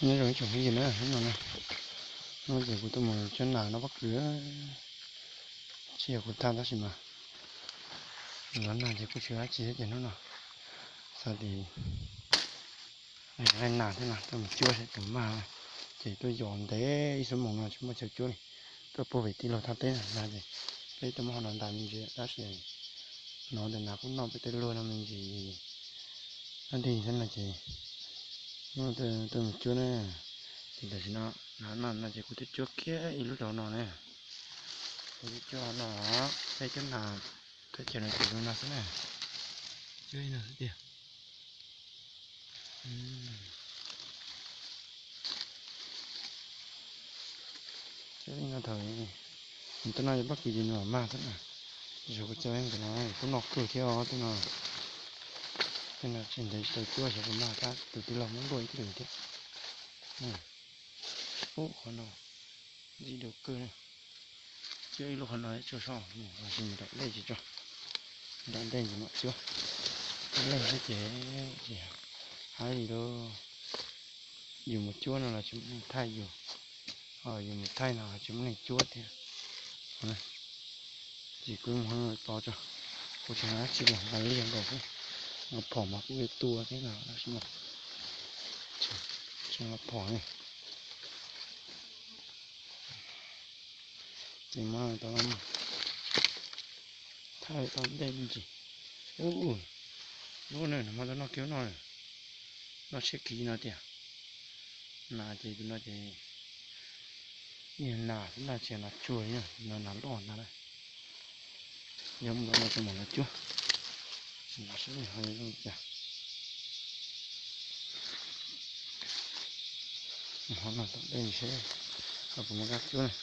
Nyob zoo ib tsoom phooj ywg na, hnub no na, hnub no ces kuv tuaj mus cuab nas noj pob kws, tsis yog kuv thaj tab sis mas los nag ces kuj tsis ua dab tsi thiab ces hnub no xav tias laij nas thiab no tuaj mus cuab saib puas mag, ces tuaj yos ntev ib xuab moos no tsis muaj chaw cuab li, tuaj puag pem tij laug thaj teb na, ces peb tuaj muab qhov no ntais me ntsis tab sis hnov tias nas kuj noj peb tej luag no me ntsis, noj dig thiab no ces hnub no tuaj mus cuab na. Ces tam sim no nas noj no ces kuv twb cuab kiag ib lub rau no na, kuv twb cuab no, peb cuab nas teb chaws no ces zoo no xwb na, cuab li no xwb tiag. Cuab li no thaum nws tuaj noj cov pob kws ces nws mam mag xwb na, tsis yog kuv coj ntawm no kuj noj kawg thiab os, tej no, tej no tsis ntev tsis tau cuab xyov puas mag, tab tus tij laug muab luaj ib lwm thiab. Ub, qhov no ntxim dua kawg na, cuab ib lub qhov no tso so, los sis nram dej tsis tso, nram dej ntsis mam cuab, cuab leej xwb ces tsis hais li lauj. Yus mus cuab no los tsis muaj neeg thaij yus, ho yus mus thaij no los tsis muaj neeg cuab thiab. Ces kuv mus hauv no tos tso, kuv tseem hais tsis los nqa liag nkaus xwb, nqa phom mas kuj yuav tua thiab no tab sis mas tsis nqa phom li. Ces mas tau thaij tau ntej me ntsis. Ub, lub no mas tau noj kiag no, noj siab kiag no tiag. Nas ces tus no ces ib yam nas xwb na, tsis yog nas tsuag li na, no nas loj ntag na. Yog mus no ces mam los cuab, tsis nco sab li ho zoo li cas. Mus hauv no tom ntej seb ho puas muaj kab cuab na.